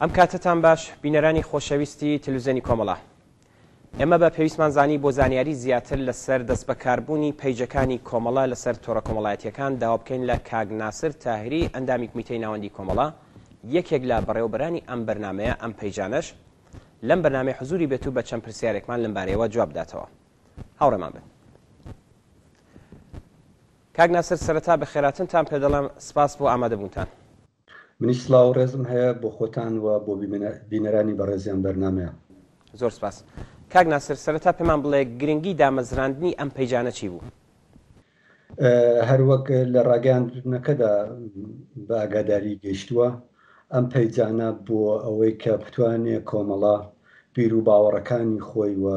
ئەم کاتەتان باش بینەرانی خۆشەویستی تەلویزیۆنی کۆمەڵە. ئێمە بە پێویستمان زانی بۆ زانیاری زیاتر لەسەر دەستبەکاربوونی پەیجەکانی کۆمەڵە لەسەر تۆڕە کۆمەڵایەتیەکان داوا بکەین لە کاک ناسر تاهری ئەندامی کمیتەی ناوەندی کۆمەڵە یەکێک لە بەڕێوەبەرانی ئەم بەرنامەیە ئەم پەیجانەش لەم بەرنامەی حزوری بێت و بە چەند پرسیارێکمان لەم بارەیەوە جواب بداتەوە. هاوڕێمان بن. کاک ناسر سەرەتا بەخێراتنتان پێدەڵێم سپاس بۆ ئامادەبوونتان. منیش سڵاو و ڕێزم هەیە بۆ خۆتان و بۆ بینەرانی بەڕێزی ئەم بەرنامەیە. زۆر سپاس. کاک ناسر سەرەتا پێمان بڵێ گرنگی دامەزراندنی ئەم پەیجانە چی بوو؟ هەر وەک لە ڕاگەیاندنەکەدا بە ئاگاداری گەیشتووە، ئەم پەیجانە بۆ ئەوەی کە بتوانێ کۆمەڵە بیر و باوەڕەکانی خۆی و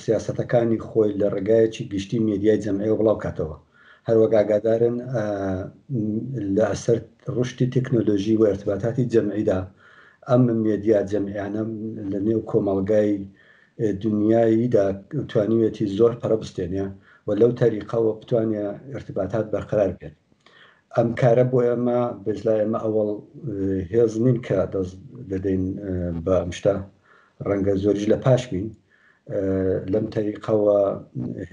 سیاسەتەکانی خۆی لە ڕێگایەکی گشتی مێدیای جەمعیەوە بڵاو کاتەوە. هەر وەک ئاگادارن لە ئەسەر ڕوشدی تەکنۆلۆژی و ئێرتباتاتی جەمعیدا ئەم مێدیا جەمعیانە لە نێو کۆمەڵگای دنیاییدا توانیویەتی زۆر پەرە بستێنێ و لەو تەریقەوە بتوانێ ئێرتباتات بەرقەرار بێت. ئەم کارە بۆ ئێمە بێزلا ئێمە ئەوەڵ هێز نین کە دەست دەدەین بە ئەم شتە، ڕەنگە زۆریش لە پاش بین. لەم تەریقەوە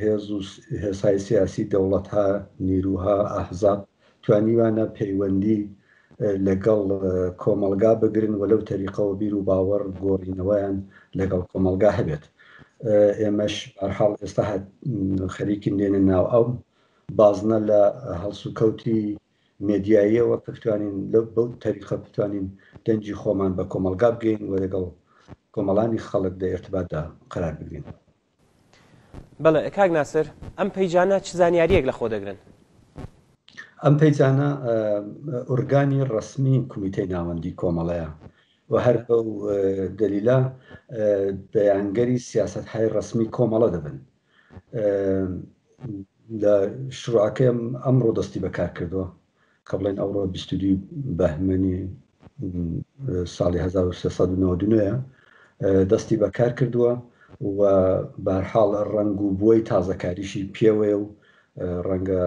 هێز و هێزهای سیاسی دەوڵەتها، نیروها، ئەحزاب توانیویانە پەیوەندی لەگەڵ کۆمەڵگا بگرن و لەو تەریقەوە بیر و باوەڕ گۆڕینەوەیان لەگەڵ کۆمەڵگا هەبێت. ئێمەش بەهەرحاڵ ئێستا خەریکین دێنە ناو ئەو بازنە لە هەڵسوکەوتی مێدیاییەوە کە بتوانین لەو بەو تەریقە بتوانین دەنگی خۆمان بە کۆمەڵگا بگەین و لەگەڵ کۆمەڵانی خەڵک لە ئێرتباتدا قەرار بگرین. بەڵێ کاک ناسر، ئەم پەیجانە چ زانیارییەک لە خۆ دەگرن؟ ئەم پەیجانە ئورگانی ڕەسمی کومیتەی ناوەندی کۆمەڵەیە و هەر بەو دەلیلە بەیانگەری سیاسەتهای ڕەسمی کۆمەڵە دەبن. لە شروعەکەی ئەمڕۆ دەستی بەکار کردووە کە بڵێن ئەوڕۆ 22 بەهمەنی ساڵی 1399 دەستی بەکار کردووە و بارحاڵ ڕەنگ و بۆی تازەکاریشی پێوەیە و ڕەنگە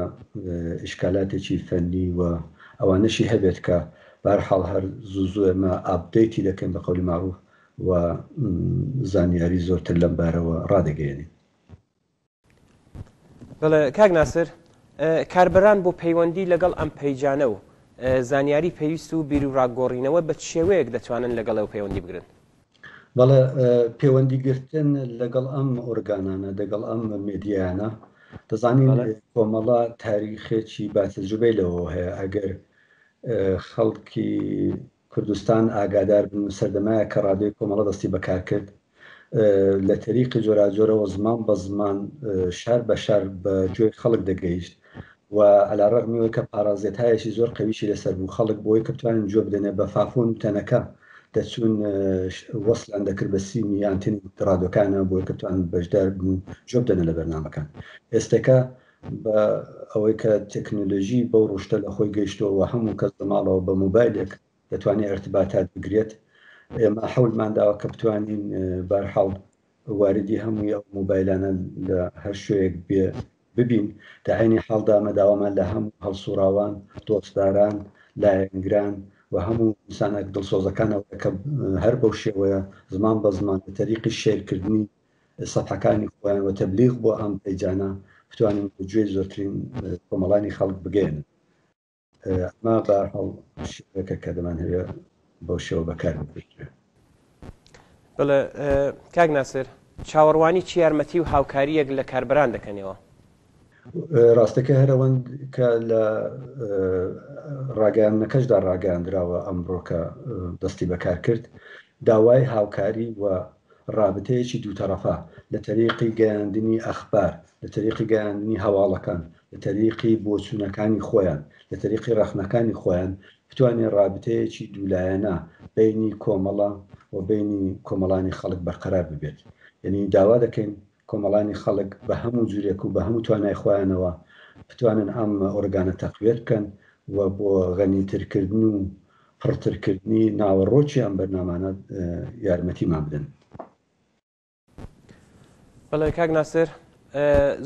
ئیشکالاتێکی فەنی و ئەوانەشی هەبێت کە بارحاڵ هەر زوو زوو ئێمە ئاپدەیتی دەکەین بە قەولی مەعروف و زانیاری زۆرتر لەم بارەوە ڕادەگەیەنین. بەڵێ کاک ناسر، کاربەران بۆ پەیوەندی لەگەڵ ئەم پەیجانە و زانیاری پێویست و بیروڕاگۆڕینەوە بە چ شێوەیەک دەتوانن لەگەڵ ئەو پەیوەندی بگرن؟ بەڵێ پەیوەندی گرتن لەگەڵ ئەم ئۆرگانانە، دەگەڵ ئەم مێدیایانە، دەزانین کۆمەڵە تاریخێکی با تەجروبەی لەوەوە هەیە، ئەگەر خەڵکی کوردستان ئاگادار بن و سەردەمایەک کە ڕادیۆی کۆمەڵە دەستی بە کار کرد لە تەریقی جۆراجۆرەوە زمان بە زمان شار بە شار بە گوێی خەڵک دەگەیشت و عەلا ڕەغمی ئەوەی کە پاڕازێتایەکی زۆر قەویشی لەسەر بوو خەڵک بۆی کە بتوانن گوێ بدەنێ بە فافۆن و تەنەکە دەچوون وەسڵیان دەکرد بە سیمی ئانتێنی ڕادیۆکانەوە بۆی کە بتوانن بەشدار بن و گوێ بدەنە لە بەرنامەکان ئێستەکە بە ئەوەی کە تەکنۆلۆژی بەو ڕوشتە لە خۆی گەیشتووە و هەموو کەس لە ماڵەوە بە مۆبایلێک دەتوانێت ئیرتباتات بگرێت، ئێمە حەولمان داوە کە بتوانین بەهەرحاڵ واردی هەمووی ئەو مۆبایلانە لە هەر شوێیەک بێ ببین. لە عەینی حاڵدا ئەمە داوامان لە هەموو هەڵسوڕاوان، دۆستداران، لایەنگران و هەموو ئینسانە دڵسۆزەکان ئەوەیە کە هەر بەو شێوەیە زمان بە زمان لە تەریقی شەیرکردنی سەفحەکانی خۆیان و تەبلیغ بۆ ئەم پەیجانە بتوانن بە گوێی زۆرترین کۆمەڵانی خەڵک بگەیەنن. ئەمە بە هەرحاڵ شێوەیەکە کە دەمانهەوێ بەو شێوە بەکار ببردرێ. بەڵێ کاک ناسر، چاوەڕوانی چ یارمەتی و هاوکارییەک لە کاربەران دەکەنەوە؟ ڕاستەکەی هەر ئەوەند کە لە ڕاگەیاندنەکەشدا ڕاگەیاندراوە ئەمڕۆ کە دەستی بەکار کرد، داوای هاوکاری و ڕابتەیەکی دووتەڕەفە لە تەریقی گەیاندنی ئەخبار، لە تەریقی گەیاندنی هەواڵەکان، لە تەریقی بۆچوونەکانی خۆیان، لە تەریقی ڕەخنەکانی خۆیان بتوانێ ڕابتەیەکی دوولایەنە بەینی کۆمەڵە و بەینی کۆمەڵانی خەڵک بەرقەرار ببێت. یەنی داوا دەکەین کۆمەڵانی خەڵک بە هەموو جورێک و بە هەموو توانای خۆیانەوە بتوانن ئەم ئۆرگانە تەقویەت بکەن و بۆ غەنیتر کردن و پڕتر کردنی ناوەڕۆکی ئەم بەرنامانە یارمەتیمان بدەن. بەڵێ کاک ناسر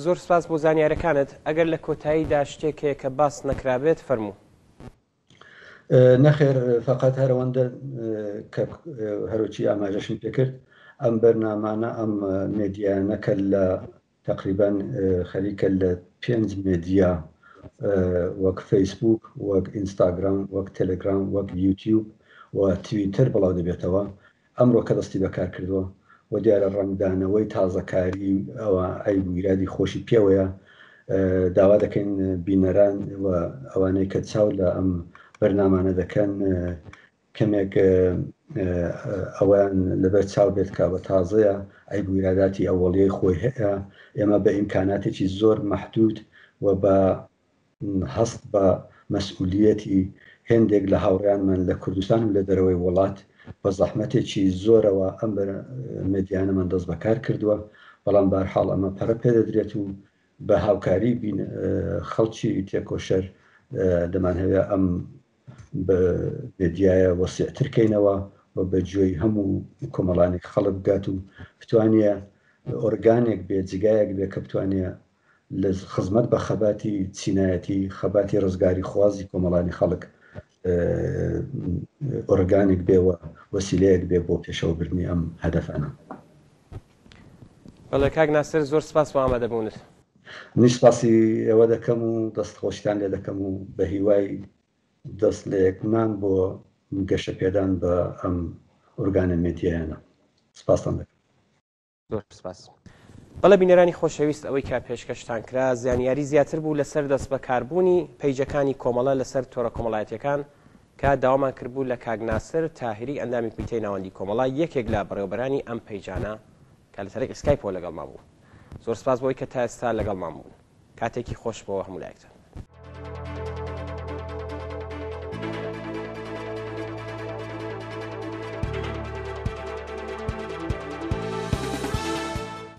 زۆر سپاس بۆ زانیارەکانت ئەگەر لە کۆتاییدا شتێک هەیە کە باس نەکرابێت فەرموو. نەخێر فەقەت هەر ئەوەندە کە هەرۆکی ئاماژەشم پێکرد ئەم بەرنامانە ئەم مێدیایانە کە لە تەقریبەن خەریکە لە پێنج مێدیا وەک فەیسبوک وەک ئینستاگرام وەک تەلەگرام وەک یوتیوب و تویتەر بڵاو دەبێتەوە ئەمڕۆ کە دەستی بەکار کردووە و دیارە ڕەنگدانەوەی تازەکاری ئەوە عەیب و ئیرادی خۆشی پێوەیە، داوا دەکەین بینەران و ئەوانەی کە چاو لە ئەم بەرنامانە دەکەن کەمێک ئەوەیان لەبەر چاو بێت کە ئەوە تازەیە، عەیب و ئیراداتی ئەوەڵیەی خۆی هەیە، ئێمە بە ئیمکاناتێکی زۆر مەحدود و بە هەست بە مەسئولیەتی هێندێک لە هاوڕێیانمان لە کوردستان و لە دەرەوەی وڵات بە زەحمەتێکی زۆرەوە ئەم مێدیانەمان دەست بەکار کردووە، بەڵام بارحاڵ ئەمە پەرە پێدەدرێت و بە هاوکاری خەڵکی تێکۆشەر دەمانهەوێ ئەم مێدیایە وەسیعتر کەینەوە و بە گوێی هەموو کۆمەڵانی خەڵک بگات و بتوانێ ئۆرگانێک بێ جگایەک بێ کە بتوانێ لە خزمەت بە خەباتی چینایەتی، خەباتی ڕزگاریخوازی کۆمەڵانی خەڵک ئۆرگانێک بێ و وەسیلەیەک بێ بۆ پێشەوەبردنی ئەم هەدەفانە. بەڵێ کاک ناسر زۆر سپاس بۆ ئامادەبوونت. منیش سپاسی ئێوە دەکەم و دەستخۆشیتان لێ دەکەم و بە هیوای دەست لەیەکنان بۆ گەشەپێدان بە ئەم ئۆرگانە مێدیایانە. سپاستان دەکەم. زۆر سپاس. بەڵێ بینەرانی خۆشەویست ئەوەی کە پێشکەشتان کرا زانیاری زیاتر بوو لەسەر دەستبەکاربوونی پەیجەکانی کۆمەڵە لەسەر تۆڕە کۆمەڵایەتیەکان کە داوامان کردبوو لە کاک ناسر تاهری ئەندامی کومیتەی ناوەندی کۆمەڵە یەکێک لە بەڕێوەبەرانی ئەم پەیجانە کە لە تەریقی سکایپەوە لەگەڵمان بوو. زۆر سپاس بۆی کە تا ئێستا لەگەڵمان بوون. کاتێکی خۆش بۆ هەموو لایەکتان.